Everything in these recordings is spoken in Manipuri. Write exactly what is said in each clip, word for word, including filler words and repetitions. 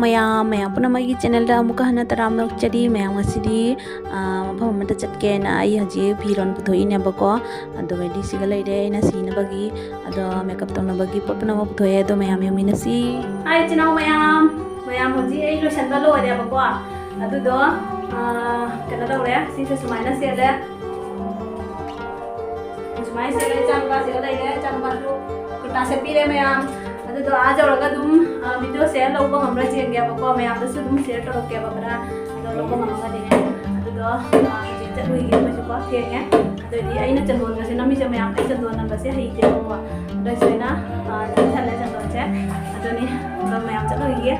ꯃꯌꯥꯝ, ꯃꯌꯥꯝ ꯄꯨꯝꯅꯃꯛ ꯑꯩꯒꯤ channelꯗ ꯑꯃꯨꯛꯀ ꯍꯟꯅ ꯇꯔꯥꯝꯅ ꯑꯣꯛꯆꯔꯤ꯫ ꯃꯌꯥꯝ ꯉꯁꯤꯗꯤ, ꯑ, ꯃꯐꯝ ꯑꯃꯗ ꯆꯠꯀꯦꯅ ꯑꯩ ꯍꯧꯖꯤꯛ ꯐꯤꯔꯣꯜ ꯄꯨꯊꯣꯛꯏꯅꯦꯕꯀꯣ꯫ ꯑꯗꯨꯒ readyꯁꯤꯒ ꯂꯩꯔꯦ ꯑꯩꯅ ꯁꯤꯅꯕꯒꯤ꯫ ꯑꯗꯣ makeup ꯇꯧꯅꯕꯒꯤ ꯄꯣꯠ ꯄꯨꯝꯅꯃꯛ ꯄꯨꯊꯣꯛꯑꯦ꯫ ꯑꯗꯣ ꯃꯌꯥꯝ ꯌꯦꯡꯃꯤꯟꯅꯁꯤ꯫ ꯍꯥꯏ, ꯏꯆꯤꯟ ꯏꯅꯥꯎ ꯃꯌꯥꯝ, ꯃꯌꯥꯝ ꯍꯧꯖꯤꯛ ꯑꯩ ꯂꯣꯏꯁꯟꯕ ꯂꯣꯏꯔꯦꯕꯀꯣ꯫ ꯑꯗꯨꯗꯣ, ꯑ, ꯀꯩꯅꯣ ꯇꯧꯔꯦ, ꯁꯤꯁꯦ ꯁꯨꯃꯥꯏꯅ ꯁꯦꯠꯂꯦ꯫ ꯁꯨꯃꯥꯏꯅ ꯁꯦꯠꯂꯦ, ꯏꯆꯥꯅꯨꯄꯥꯁꯤꯒ ꯂꯩꯔꯦ, ꯏꯆꯥꯅꯨꯄꯥꯁꯨ ꯀꯨꯔꯇꯥ ꯁꯦꯠꯄꯤꯔꯦ ꯃꯌꯥꯝ꯫ ꯑꯗꯨꯗꯣ ꯑꯥ ꯌꯧꯔꯒ ꯑꯗꯨꯝ, ꯑ, videoꯁꯦ ꯂꯧꯕ ꯉꯝꯕ꯭ꯔꯥ ꯌꯦꯡꯒꯦꯕꯀꯣ, ꯃꯌꯥꯝꯗꯁꯨ ꯑꯗꯨꯝ share ꯇꯧꯔꯛꯀꯦꯕ ꯈꯔ, ꯑꯗꯣ ꯂꯧꯕ ꯉꯝꯃꯒꯗꯤꯅꯦ꯫ ꯑꯗꯨꯗꯣ, ꯑ, ꯍꯧꯖꯤꯛ ꯆꯠꯂꯨꯏꯒꯦ ꯑꯩꯈꯣꯏꯁꯨꯀꯣ, ꯊꯦꯡꯉꯦ꯫ ꯑꯗꯨꯗꯤ ꯑꯩꯅ ꯆꯟꯗꯣꯟꯒꯁꯦ ꯅꯝꯃꯤꯁꯦ ꯃꯌꯥꯝ, ꯑꯩ ꯆꯟꯗꯣꯟ ꯅꯝꯕꯁꯦ ꯍꯩꯇꯦꯕꯀꯣ, ꯑꯗꯣ ꯁꯨꯃꯥꯏꯅ, ꯑ, ꯅꯝꯁꯜꯂꯦ ꯆꯟꯗꯣꯟꯁꯦ꯫ ꯑꯗꯨꯅꯤ, ꯑꯗꯣ ꯃꯌꯥꯝ ꯆꯠꯂꯨꯈꯤꯒꯦ꯫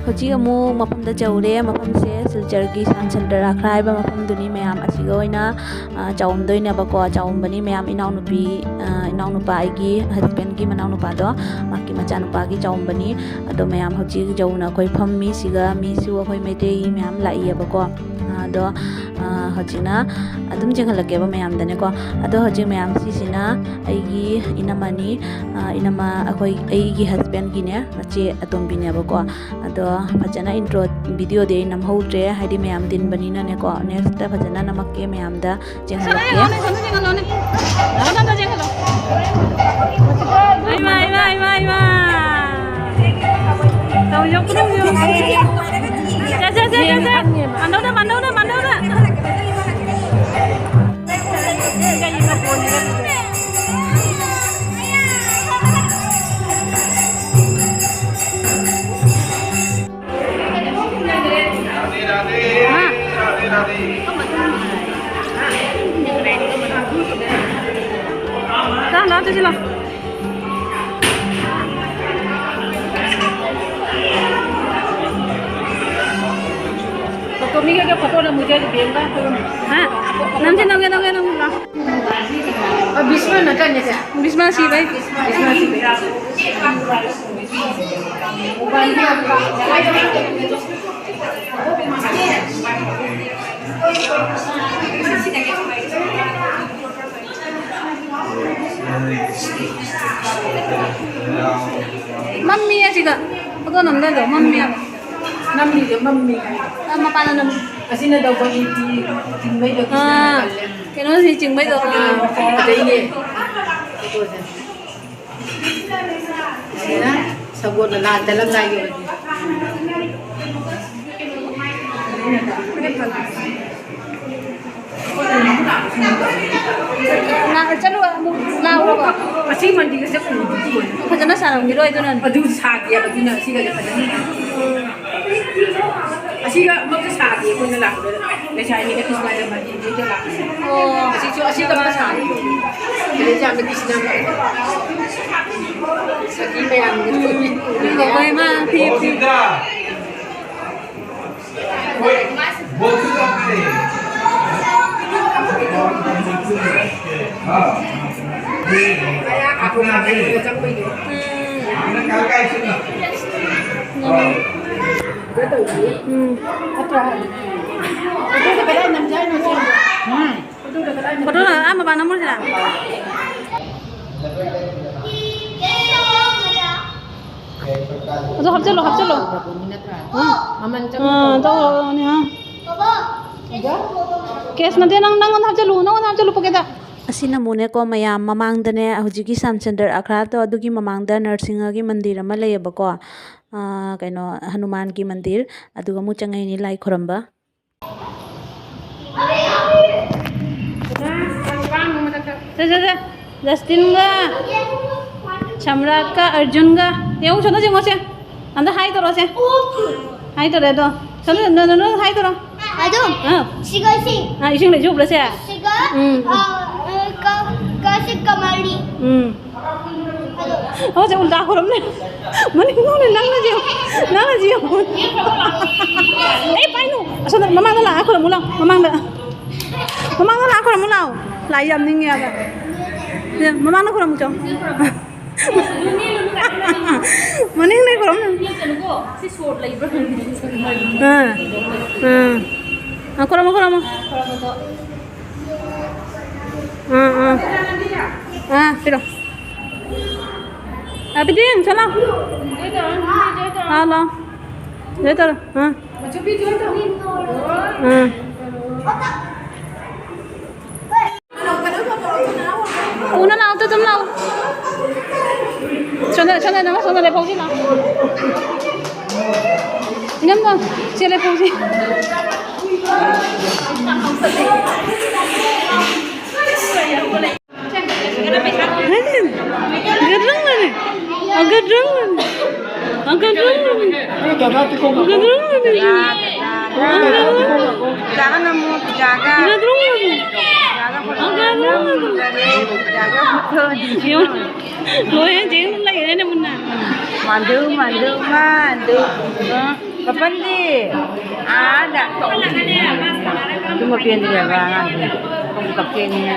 ꯍꯧꯖꯤꯛ ꯑꯃꯨꯛ ꯃꯐꯝꯗ ꯌꯧꯔꯦ꯫ ꯃꯐꯝꯁꯦ ꯁꯤꯜꯆꯔꯒꯤ ꯁꯥꯟ ꯁꯟꯇ꯭ꯔ ꯔꯥꯈ꯭ꯔ ꯍꯥꯏꯕ ꯃꯐꯝꯗꯨꯅꯤ꯫ ꯃꯌꯥꯝ ꯑꯁꯤꯒ ꯑꯣꯏꯅ, ꯑ, ꯆꯥꯎꯝꯗꯣꯏꯅꯦꯕꯀꯣ꯫ ꯆꯥꯎꯝꯕꯅꯤ ꯃꯌꯥꯝ, ꯏꯅꯥꯎꯅꯨꯄꯤ, ꯑ, ꯏꯅꯥꯎꯅꯨꯄꯥ, ꯑꯩꯒꯤ husbandꯀꯤ ꯃꯅꯥꯎꯅꯨꯄꯥꯗꯣ, ꯃꯍꯥꯛꯀꯤ ꯃꯆꯥꯅꯨꯄꯥꯒꯤ ꯆꯥꯎꯝꯕꯅꯤ꯫ ꯑꯗꯣ ꯃꯌꯥꯝ ꯍꯧꯖꯤꯛ ꯌꯧꯅ ꯑꯩꯈꯣꯏ ꯐꯝꯃꯤ꯫ ꯁꯤꯒ ꯃꯤꯁꯨ ꯑꯩꯈꯣꯏ ꯃꯩꯇꯩ ꯃꯌꯥꯝ ꯂꯥꯛꯏꯌꯦꯕꯀꯣ꯫ ꯑ, ꯑꯗꯣ, ꯑ, ꯍꯧꯖꯤꯛꯅ ꯑꯗꯨꯝ ꯆꯦꯟꯍꯜꯂꯛꯀꯦꯕ ꯃꯌꯥꯝꯗꯅꯦꯀꯣ꯫ ꯑꯗꯣ ꯍꯧꯖꯤꯛ ꯃꯌꯥꯝ ꯁꯤꯁꯤꯅ ꯑꯩꯒꯤ ꯏꯅꯝꯃꯅꯤ꯫ ꯑ, ꯏꯅꯝꯃ ꯑꯩꯈꯣꯏ, ꯑꯩꯒꯤ husbandꯀꯤꯅꯦ, ꯃꯆꯦ ꯑꯇꯣꯝꯕꯤꯅꯦꯕꯀꯣ꯫ ꯑꯗꯣ ꯐꯖꯅ intro videoꯗꯤ ꯑꯩ ꯅꯝꯍꯧꯗ꯭ꯔꯦ, ꯍꯥꯏꯗꯤ ꯃꯌꯥꯝ ꯇꯤꯟꯕꯅꯤꯅꯅꯦꯀꯣ꯫ Nextꯇ ꯐꯖꯅ ꯅꯝꯃꯛꯀꯦ, ꯃꯌꯥꯝꯗ ꯆꯦꯟꯍꯜꯂꯛꯀꯦ꯫ ꯏꯃꯥ, ꯏꯃꯥ, ꯏꯃꯥ, ꯏꯃꯥ꯫ ꯇꯧꯖꯧ, ꯇꯧꯖꯧ꯫ ꯁꯦ, ꯁꯦ, ꯁꯦ, ꯁꯦ, ꯁꯦ꯫ ꯃꯥꯟꯅꯧꯗ, ꯃꯥꯟꯅꯧꯗ, ꯃꯥꯟꯅꯧꯗ꯫ ꯆꯥ ꯂꯥꯛꯑꯣ, ꯆꯠꯁꯤ ꯂꯥꯛꯑꯣ꯫ ꯐꯣꯇꯣ ꯃꯤꯒ ꯐꯣꯇꯣ ꯅꯝꯃꯨꯁꯦ ꯍꯥꯏꯗꯤ ꯕꯦꯡꯗ꯫ ꯍꯥ? ꯅꯝꯁꯦ, ꯅꯝꯒꯦ, ꯅꯝꯒꯦ, ꯅꯝꯒꯦ, ꯂꯥꯛꯑꯣ꯫ ꯑ, ꯕꯤꯁꯃꯥ ꯅꯠꯇ꯭ꯔꯅꯦ ꯁꯦ? ꯕꯤꯁꯃꯥ ꯁꯤꯕꯩ꯫ ꯕꯤꯁꯃꯥ ꯁꯤꯕꯩ꯫ ꯃꯝꯃꯤ ꯑꯁꯤꯗ꯫ ꯐꯣꯇꯣ ꯅꯝꯗꯣꯏꯗꯣ ꯃꯝꯃꯦꯕ꯫ ꯅꯝꯃꯤꯁꯦ ꯃꯝꯃꯤ꯫ ꯑ, ꯃꯄꯥꯟꯗ ꯅꯝ-, ꯑꯁꯤꯅ ꯇꯧꯕꯒꯤ ꯆꯤꯡꯕꯩꯗꯣ ꯑꯥ, ꯀꯜꯂꯦ꯫ ꯀꯩꯅꯣꯁꯤ ꯆꯤꯡꯕꯩꯗꯣ, ꯑꯥ꯫ ꯑꯗꯩꯅꯦ꯫ ꯐꯣꯇꯣꯁꯦ꯫ ꯑꯁꯤꯅ ꯁꯒꯣꯜꯅ ꯂꯥꯟ ꯆꯠꯂꯝꯗꯥꯏꯒꯤ ꯑꯣꯏꯗꯣꯏꯅꯤ꯫ ꯂꯥꯛꯑ ꯆꯠꯂꯨ ꯑꯃꯨꯛ ꯂꯥꯛꯎꯔꯕ? ꯑꯁꯤ ꯃꯟꯗꯤꯔꯒꯁꯦ ꯎꯗꯤ ꯎꯔꯦ꯫ ꯐꯖꯅ ꯁꯥꯔꯝꯈꯤꯔꯣꯏ ꯑꯗꯨꯅꯅꯦ꯫ ꯑꯗꯨ ꯁꯥꯗꯦꯕ, ꯑꯗꯨꯅ ꯑꯁꯤꯒꯁꯦ ꯐꯖꯅ ꯁꯥꯗꯦ꯫ ꯑꯁꯤꯒ ꯑꯃꯠꯇ ꯁꯥꯗꯦ ꯑꯩꯈꯣꯏꯅ ꯂꯥꯛꯄꯗ꯫ ꯂꯩꯁꯥꯕꯤꯅ ꯀ꯭ꯔꯤꯁꯅ ꯖꯔꯃꯟꯒꯤꯗ ꯂꯥꯛꯄꯁꯦ꯫ ꯑꯣ꯫ ꯑꯁꯤꯁꯨ ꯑꯁꯤꯒ ꯑꯃꯠꯇ ꯁꯥꯗꯦ꯫ ꯑꯗꯩ ꯌꯥꯝꯅ ꯀ꯭ꯔꯤꯁꯅ ꯁꯈꯤ ꯃꯌꯥꯝꯒꯤ ꯂꯣꯏꯅ ꯎꯔꯦ꯫ ꯂꯣꯏꯅ ꯐꯤ, ꯐꯤ꯫ ꯎꯝ꯫ ꯎꯝ꯫ ꯐꯣꯇꯣ ꯑꯥ ꯃꯄꯥꯟ ꯅꯝꯃꯨꯁꯤꯔꯥ? ꯑꯗꯨ ꯍꯥꯞꯆꯜꯂꯣ, ꯍꯥꯞꯆꯜꯂꯣ꯫ ꯃꯃꯜ ꯑꯥ, ꯇꯧꯔꯛꯑꯣꯅꯦ, ꯑꯥ꯫ ꯀꯦꯁ ꯅꯠꯇꯦ, ꯅꯪ, ꯅꯪꯉꯣꯟꯗ ꯍꯥꯞꯆꯜꯂꯨ, ꯅꯪꯉꯣꯟꯗ ꯍꯥꯞꯆꯜꯂꯨ ꯄꯣꯀꯦꯠꯇ꯫ ꯑꯁꯤꯅ ꯑꯃꯨꯛꯅꯦꯀꯣ ꯃꯌꯥꯝ, ꯃꯃꯥꯡꯗꯅꯦ ꯍꯧꯖꯤꯛꯀꯤ ꯁ꯭ꯌꯥꯝ ꯁꯨꯟꯗꯔ ꯑꯈ꯭ꯔꯥꯗꯣ ꯑꯗꯨꯒꯤ ꯃꯃꯥꯡꯗ ꯅꯔꯁꯤꯡꯍꯒꯤ ꯃꯟꯗꯤꯔ ꯑꯃ ꯂꯩꯌꯦꯕꯀꯣ꯫ ꯑꯥ, ꯀꯩꯅꯣ, ꯍꯅꯨꯃꯥꯟꯒꯤ ꯃꯟꯗꯤꯔ꯫ ꯑꯗꯨꯒ ꯑꯃꯨꯛ ꯆꯪꯉꯛꯏꯅꯤ ꯂꯥꯏ ꯈꯨꯔꯝꯕ꯫ ꯁꯦ, ꯁꯦ, ꯁꯦ꯫ ꯖꯁꯇꯤꯟꯒ, ꯁꯝꯔꯥꯠꯀ, ꯑꯔꯖꯨꯟꯒ꯫ ꯌꯦꯡꯉꯨ, ꯁꯣꯝꯗ ꯌꯦꯡꯉꯣꯁꯦ꯫ ꯑꯝꯇ ꯍꯥꯏ ꯇꯧꯔꯣꯁꯦ꯫ ꯍꯥꯏ ꯇꯧꯔꯦ ꯑꯗꯣ꯫ ꯁꯣꯝꯗ, ꯅꯣ, ꯅꯣ, ꯅꯣ, ꯍꯥꯏ ꯇꯧꯔꯣ꯫ ꯑꯗꯨ, ꯑꯥ꯫ ꯁꯤꯒ ꯏꯁꯤꯡ꯫ ꯑꯥ, ꯏꯁꯤꯡ ꯂꯩꯁꯨ ꯎꯕ꯭ꯔꯥ ꯁꯦ? ꯁꯤꯒ, ꯎꯝ꯫ ꯑꯥ, ꯑ, ꯀ-, ꯀ-, ꯁꯤ ꯀꯃꯜꯅꯤ꯫ ꯎꯝ꯫ ꯑꯣ, ꯁꯦ ꯎꯜꯇꯥ ꯈꯨꯔꯨꯝꯅꯦ꯫ ꯃꯅꯤꯡ ꯅꯣꯡꯅꯦ, ꯅꯪꯅ ꯆꯦ-, ꯅꯪꯅ ꯆꯦ-, ꯑꯦ, ꯄꯥꯏꯅꯨ꯫ ꯑꯁꯣꯝꯗ ꯃꯃꯥꯡꯗ ꯂꯥꯛꯑ ꯈꯨꯔꯨꯝꯃꯨ ꯂꯥꯎ, ꯃꯃꯥꯡꯗ꯫ ꯃꯃꯥꯡꯗ ꯂꯥꯛꯑ ꯈꯨꯔꯨꯝꯃꯨ ꯂꯥꯎ꯫ ꯂꯥꯏ ꯌꯥꯝ ꯅꯤꯡꯉꯦ ꯍꯥꯏꯕ꯫ ꯁꯦ, ꯃꯃꯥꯡꯗ ꯈꯨꯔꯨꯝꯃꯨ ꯆꯣ꯫ ꯃꯅꯤꯡꯗ ꯈꯨꯔꯨꯝꯃꯨ꯫ ꯑꯥ, ꯑꯥ꯫ ꯑꯥ, ꯈꯨꯔꯨꯝꯃꯨ, ꯈꯨꯔꯨꯝꯃꯨ꯫ ꯑꯥ, ꯑꯥ꯫ ꯑꯥ, ꯄꯤꯔꯣ꯫ ꯑꯕꯤꯗꯤꯟ, ꯆꯠꯂꯣ꯫ ꯂꯥꯛꯑꯣ, ꯂꯥꯛꯑꯣ꯫ ꯁꯤꯗ ꯇꯧꯔꯣ꯫ ꯑꯥ꯫ ꯑꯥ꯫ ꯎꯅ ꯂꯥꯛꯑꯣ, ꯑꯗꯨꯝ ꯂꯥꯛꯑꯣ꯫ ꯁꯣꯝꯗ, ꯁꯣꯝꯗ, ꯅꯪ ꯁꯣꯝꯗ ꯂꯦꯞꯍꯧꯁꯤ ꯂꯥꯛꯑꯣ꯫ ꯏꯅꯝꯃ, ꯁꯤ ꯂꯦꯞꯍꯧꯁꯤ꯫ ꯒꯗ꯭ꯔꯪꯅꯅꯦ꯫ ꯑꯒꯗ꯭ꯔꯪꯅꯅꯦ꯫ ꯑꯒꯗ꯭ꯔꯪꯅꯅꯦ꯫ ꯑꯒꯗ꯭ꯔꯪꯅꯅꯦ꯫ ꯆꯥꯒꯅ ꯑꯃꯨꯛ ꯆꯥꯒ꯫ ꯒꯗ꯭ꯔꯪꯅꯅꯦ꯫ ꯆꯥꯒ ꯐꯣꯇꯣ ꯅꯝꯗꯔꯦ꯫ ꯆꯥꯒ ꯐꯣꯇꯣ ꯅꯝꯗꯔꯦ꯫ ꯂꯣꯏꯔꯦ, ꯖꯦꯡ ꯑꯗꯨꯝ ꯂꯩꯔꯦꯅꯦ ꯃꯨꯟꯅ꯫ ꯃꯥꯟꯗꯨ, ꯃꯥꯟꯗꯨ, ꯃꯥꯟꯗꯨ꯫ ꯑ꯫ ꯃꯄꯟꯗꯤ? ꯑꯥꯗ꯫ ꯑꯗꯨ ꯃꯄꯦꯟꯗꯤ ꯂꯩꯕ꯭ꯔꯥ ꯑꯉꯥꯡꯁꯤꯡ? ꯀꯞꯁꯦꯅ꯫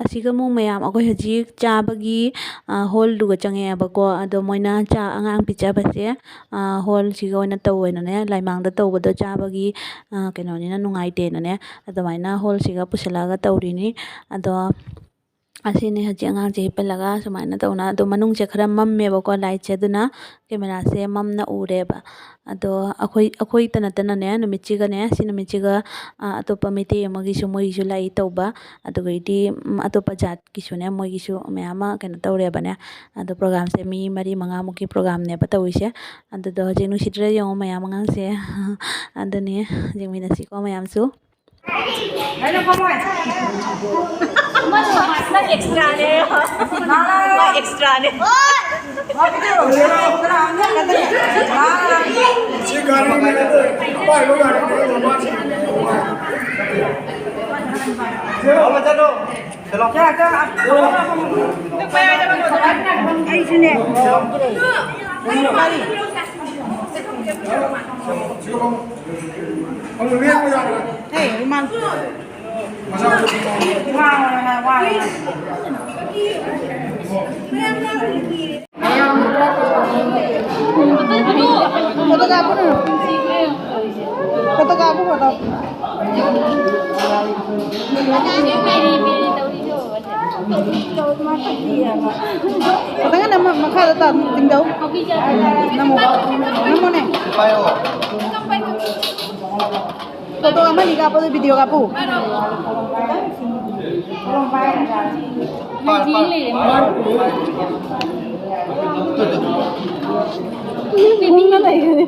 ꯑꯁꯤꯒ ꯑꯃꯨꯛ ꯃꯌꯥꯝ ꯑꯩꯈꯣꯏ ꯍꯧꯖꯤꯛ ꯆꯥꯕꯒꯤ, ꯑ, ꯍꯣꯜꯗꯨꯒ ꯆꯪꯉꯛꯑꯦꯕꯀꯣ꯫ ꯑꯗꯣ ꯃꯣꯏꯅ ꯆꯥꯛ ꯑꯉꯥꯡ ꯄꯤꯖꯕꯁꯦ, ꯑ, ꯍꯣꯜꯁꯤꯒ ꯑꯣꯏꯅ ꯇꯧꯋꯦꯅꯅꯦ, ꯂꯥꯏꯃꯥꯡꯗ ꯇꯧꯕꯗꯣ ꯆꯥꯕꯒꯤ, ꯑ, ꯀꯩꯅꯣꯅꯤꯅ ꯅꯨꯡꯉꯥꯏꯇꯦꯅꯅꯦ, ꯑꯗꯨꯃꯥꯏꯅ ꯍꯣꯜꯁꯤꯒ ꯄꯨꯁꯤꯜꯂꯛꯑꯒ ꯇꯧꯔꯤꯅꯤ꯫ ꯑꯗꯣ ꯑꯁꯤꯅꯤ ꯍꯧꯖꯤꯛ ꯑꯉꯥꯡꯁꯦ ꯍꯤꯞꯍꯜꯂꯒ ꯁꯨꯃꯥꯏꯅ ꯇꯧꯅ, ꯑꯗꯣ ꯃꯅꯨꯡꯁꯦ ꯈꯔ ꯃꯝꯃꯦꯕꯀꯣ ꯂꯥꯏꯠꯁꯦ, ꯑꯗꯨꯅ ꯀꯦꯃꯦꯔꯥꯁꯦ ꯃꯝꯅ ꯎꯔꯦꯕ꯫ ꯑꯗꯣ ꯑꯩꯈꯣꯏ, ꯑꯩꯈꯣꯏꯇ ꯅꯠꯇꯅꯅꯦ, ꯅꯨꯃꯤꯠꯁꯤꯒꯅꯦ, ꯁꯤ ꯅꯨꯃꯤꯠꯁꯤꯒ, ꯑ, ꯑꯇꯣꯞꯄ ꯃꯩꯇꯩ ꯑꯃꯒꯤꯁꯨ ꯃꯣꯏꯒꯤꯁꯨ ꯂꯥꯛꯏ ꯇꯧꯕ, ꯑꯗꯨꯒꯩꯗꯤ, ꯎꯝ, ꯑꯇꯣꯞꯄ ꯖꯥꯠꯀꯤꯁꯨꯅꯦ, ꯃꯣꯏꯒꯤꯁꯨ ꯃꯌꯥꯝ ꯑꯃ ꯀꯩꯅꯣ ꯇꯧꯔꯦꯕꯅꯦ꯫ ꯑꯗꯣ ꯄ꯭ꯔꯣꯒꯥꯝꯁꯦ ꯃꯤ ꯃꯔꯤ ꯃꯉꯥꯃꯨꯛꯀꯤ ꯄ꯭ꯔꯣꯒꯥꯝꯅꯦꯕ ꯇꯧꯔꯤꯁꯦ꯫ ꯑꯗꯨꯗꯣ ꯍꯧꯖꯤꯛ ꯅꯨꯡꯁꯤꯗ꯭ꯔꯥ ꯌꯦꯡꯉꯣ ꯃꯌꯥꯝ ꯑꯉꯥꯡꯁꯦ꯫ ꯑꯗꯨꯅꯤ, ꯌꯦꯡꯃꯤꯟꯅꯁꯤꯀꯣ ꯃꯌꯥꯝꯁꯨ꯫ ꯅꯪ ꯑꯦꯛꯁꯇ꯭ꯔꯥꯅꯦ꯫ ꯅꯪ ꯑꯦꯛꯁꯇ꯭ꯔꯥꯅꯦ꯫ ꯁꯤ ꯒꯥꯔꯤꯅꯦ, ꯑꯄꯥꯏꯕ ꯒꯥꯔꯤꯅꯦ꯫ ꯑꯩꯁꯨꯅꯦ꯫ ꯀꯔꯤ? ꯍꯦ, ꯔꯨꯃꯥꯜ꯫ Foto kapu na. Foto kapu, foto. ꯈꯤꯇꯪ ꯅꯝꯃ ꯃꯈꯥꯗ ꯇꯥ ꯇꯤꯡꯗꯧ꯫ ꯅꯝꯃꯣ꯫ ꯅꯝꯃꯣꯅꯦ꯫ ꯄꯥꯏꯌꯣ꯫ ꯐꯣꯇꯣ ꯑꯃꯅꯤ ꯀꯥꯞꯄꯗꯣ ꯚꯤꯗꯤꯑꯣ ꯀꯥꯞꯄꯨ꯫ ꯄꯥꯏ, ꯄꯥꯏ꯫ ꯎꯪꯉ ꯂꯩꯈ꯭ꯔꯦ꯫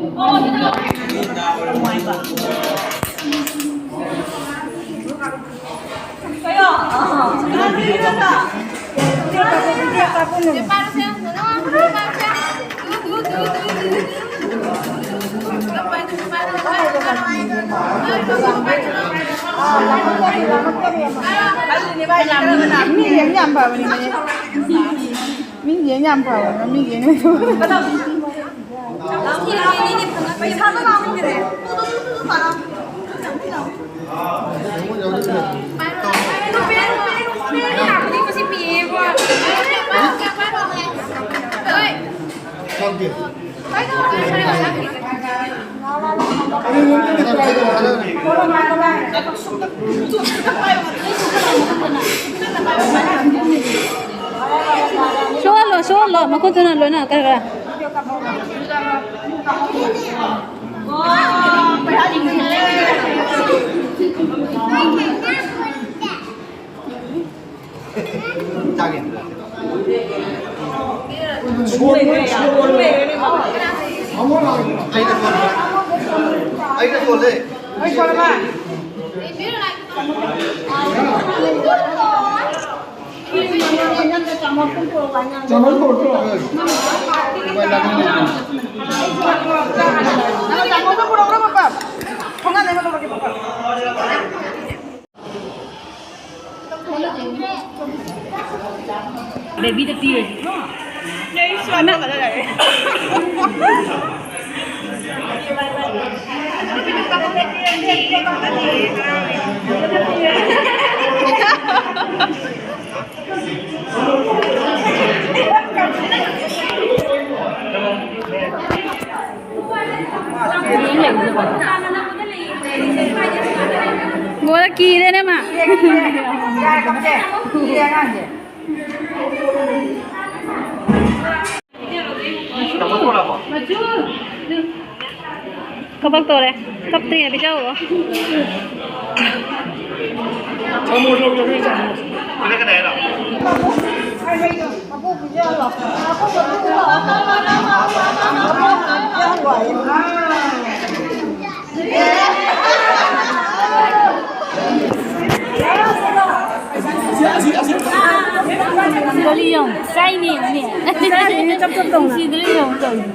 ꯃꯤ ꯌꯦꯡ ꯌꯥꯝ ꯐꯕꯅꯤꯅꯦ꯫ ꯃꯤ ꯌꯦꯡ ꯌꯥꯝ ꯐꯕꯅꯤꯅ ꯃꯤ ꯌꯦꯡ ꯁꯣꯛꯍꯜꯂꯣ, ꯁꯣꯛꯍꯜꯂꯣ, ꯃꯈꯨꯠꯇꯨꯅ ꯂꯣꯏꯅ ꯈꯔ ꯈꯔ꯫ ꯑꯩꯅ ꯁꯣꯜꯂꯦ꯫ ꯕꯦꯕꯤꯗ ꯄꯤꯔꯁꯤꯀꯣ꯫ ꯕꯣꯜ ꯀꯤꯔꯦꯅꯦ ꯃꯥ꯫ ꯌꯥꯔꯦ, ꯀꯞꯁꯦ꯫ ꯁꯤꯒꯤ ꯑꯉꯥꯡꯁꯦ꯫ ꯀꯄꯛ ꯇꯧꯔꯦ꯫ ꯀꯞꯇ꯭ꯔꯤꯉꯩ ꯄꯤꯖꯧꯑꯣ꯫ ꯁꯤꯗ ꯂꯩ ꯌꯦꯡꯉꯨꯅꯦ꯫ ꯆꯞ ꯆꯞ ꯇꯧꯅ꯫ ꯁꯤꯗ ꯂꯩ ꯌꯦꯡꯉꯨ ꯇꯧꯔꯤꯁꯦ꯫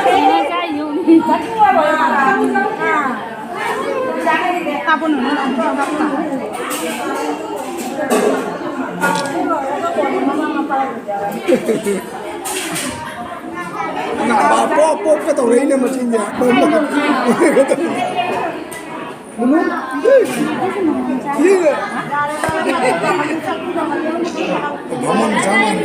ꯀꯩꯅꯣ ꯆꯥꯏ ꯌꯦꯡꯉꯨꯅꯦ꯫ ꯄꯣꯞ ꯄꯣꯞꯀ ꯇꯧꯔꯛꯏꯅꯦ ꯃꯆꯤꯟꯁꯦ꯫ ꯕꯥꯃꯣꯟ ꯃꯆꯥ ꯃꯥꯜꯂꯦ꯫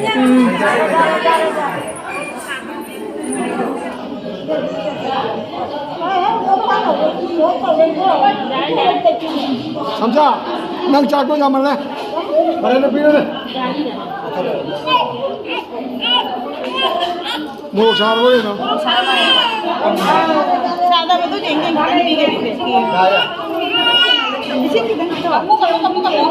ꯁꯝꯆꯥ, ꯅꯪ ꯆꯥꯛꯇꯣ ꯌꯥꯝꯃꯜꯂꯦ꯫ ꯐꯔꯦꯅꯦ, ꯄꯤꯔꯦꯅꯦ꯫ ꯃꯣꯔꯣꯛ ꯁꯥꯔꯕꯣ ꯀꯩꯅꯣ? ꯁꯥꯗꯕꯗꯨꯗꯤ ꯏꯟꯖꯥꯡ ꯈꯤꯇꯪ ꯄꯤꯒꯦ ꯄꯤꯒꯦ꯫ ꯌꯥꯔꯦ꯫ ꯏꯁꯤꯡ ꯈꯤꯇꯪ ꯍꯥꯞꯆꯧ꯫ ꯀꯞꯄꯨ, ꯀꯞꯄꯨ, ꯀꯞꯄꯨ, ꯀꯞꯄꯨ꯫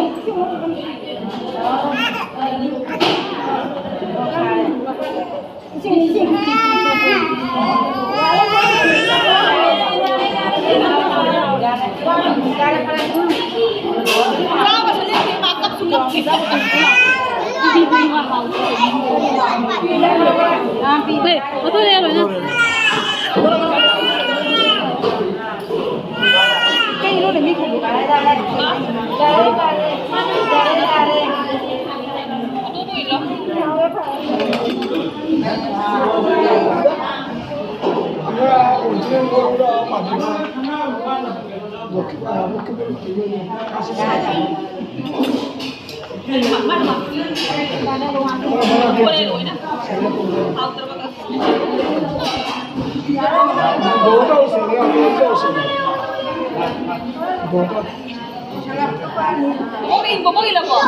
Bubugin, bubugin lang po.